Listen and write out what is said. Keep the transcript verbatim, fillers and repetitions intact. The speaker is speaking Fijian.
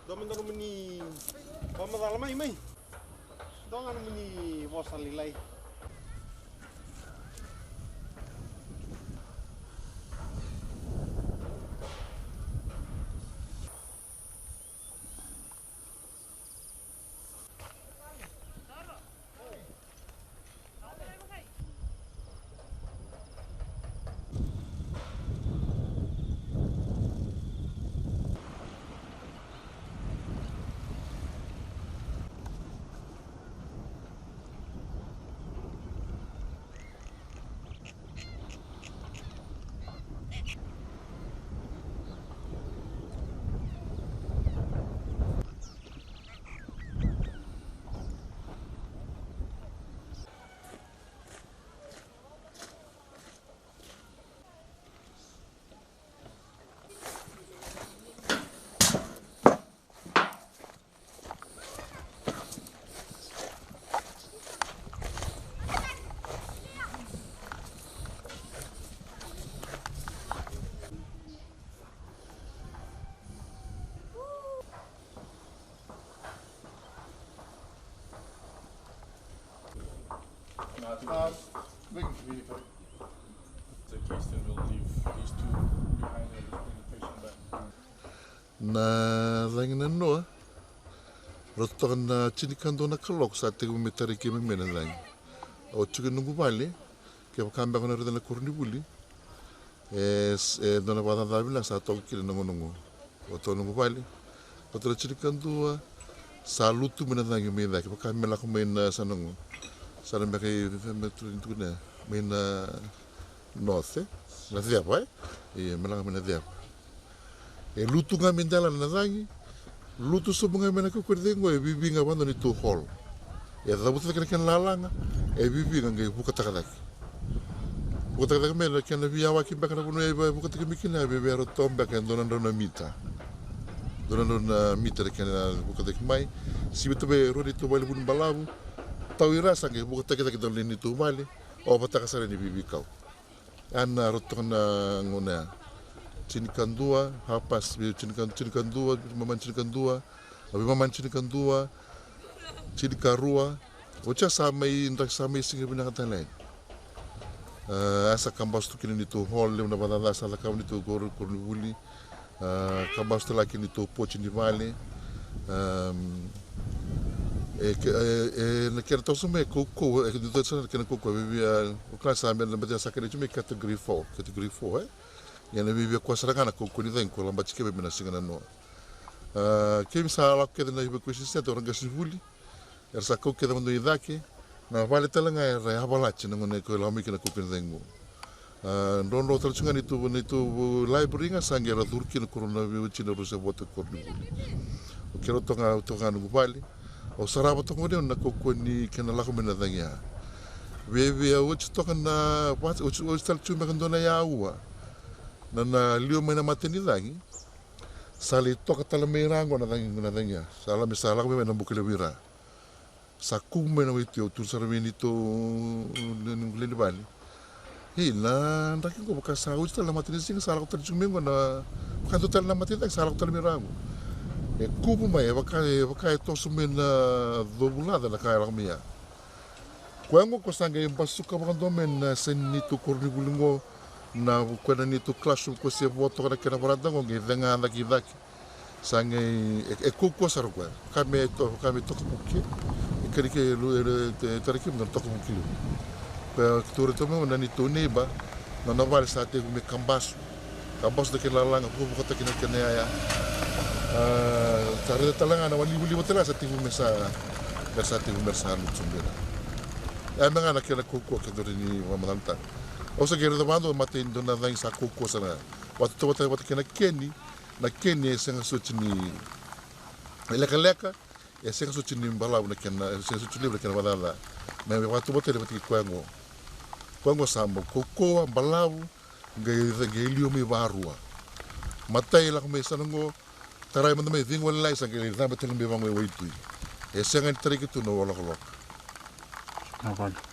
Dua mada nomuni vakamacala mai, mai. Dua ga nomuni vosa lailai. Uh, we can communicate. The case, then we'll leave these two behind and just bring the patient back. Na cagi na noa, rauta toka na tinikadua na kaloko sa tekivu me tarai keimami mai na cagi. Au tiko e noqu vale, kevaka beka na raica na koronivuli, e, e dua na vakacaca vinaka sa toka kina na gauna qo. Rauta toka noqu vale, rauta na tinikadua, sa lutu mai na cagi mai cake, vaka me lako mai na sa na qo. Sa na beka i, me tukuna, mai na north, e? Na ceva, e? Ia, me lako mai na ceva. E lutu ga mai dela na cagi, lutu sobu ga mai na kaukauwa ni cagi qo, e vivi ga vakadua neitou hall. E cavuta cake na kena lalaga, e vivi ga qai vukataka cake. Vukataka cake mai na kena veiyawaki beka na vanua e vukataki mai kina, e veve rauta beka e dua na drau na mita. Dua na drau na mita na kena vukataki mai. Sivita mai e rua neitou valenivolibalavu, tau i ra sa qai vukataki cake dua na neitou vale, ovataka sara ni veiveikau. Ya na rauta toka na gauna ya. Tinikadua, half past, tinikadua, tinikadua, mamani tinikadua, a veimamani tinikadua, tinikarua. Oti ya sa mai, draki sa mai siga vinaka tale yani. A, ya sa kabasu tu kina neitou hall, levu na vakacaca sa cakava neitou koro, koronivuli. A, kabasu tale ga kina neitou poti ni vale. Am, e, ke, e, e, na kena toso mai e kaukauwa, e, dua sara na kena kaukauwa, e viavia, o kila sa me na bete sa kena tu mai category four, category four, e? Ia na viavia koya sara ga na kaukauwa ni cagi ko labati keimami ena siga nanoa. A, keimami sa lako kece na evacuation center, o ra qasenivuli. Era sa kau kece vakadua i cake, na vale tale ga era yavalati na gauna ko lako mai kina na kaukauwa ni cagi qo. A, drodro tale tiko ga neitou, neitou library ga sa qai ra curu kina ko rau na veiwatini rau se vota koronivuli. O keirau toka ga, toka ga noqu vale. Au sarava toka gone au na kaukauwa ni kena lako mai na cagi ya. Viavia oti toka na, oti, oti tale tiko beka dua na yaua. Na, na liwa mai na mata ni cagi. Sa lai toka tale mai ra qo na cagi, na cagi ya. Sa lako mai, sa lako mai na buka levu i ra. Sa kuvu mai na waitui, au tukuna sara vei neitou, ni, ni qule ni vale. Ei, na draki qo vaka sa oti tale na mata ni siga, sa lako tale tiko mai qo na, vaka dua tale na mata ni cagi, sa lako tale mai ra qo. E kuvu mai, e vaka, e vaka e toso mai na covulaca na ka e lako mai ya. Koya qo ko sa qai basuka vakadua mai na yasa ni neitou koronivuli qo, na koya na neitou classroom ko se vo toka na kena varada qo, qai cega cake i cake. Sa qai, e, e kaukauwa sara koya. Ka me to, ka me tokavuki. E keri ke lu, e, e, e tara kina na tokavuki levu. Koya keitou raica mai na neitou neighbor, na nona vale sa tekivu me kabasu. Kabasu na kena lalaga, vukavukataki na kena yaya. A, sa raica tale ga na walivaliva tale ga sa tekivu me sa, me sa tekivu me sa lutu sobu ira. Ya me ga na kena kaukauwa keitou rawa ni vakamacalataka. Au sa qai raica vakadua, matai ni dua na cagi sa kaukauwa sara ga. Vakatautauvatataki vata kei na keni, na keni e sega soti ni lekaleka, e sega soti ni balavu na kena, e sega soti ni levu na kena vakacaca. Me vakatautauvatataki vata kei koya qo. Koya qo sa bau kaukauwa, balavu, qai, qai liwa mai varua. Matai lako mai sana qo, tarai mada mai cegu wale lai sa qai cabe tale mai vaqo e waitui. E sega ni tarai keitou na waloka loka. Na vale.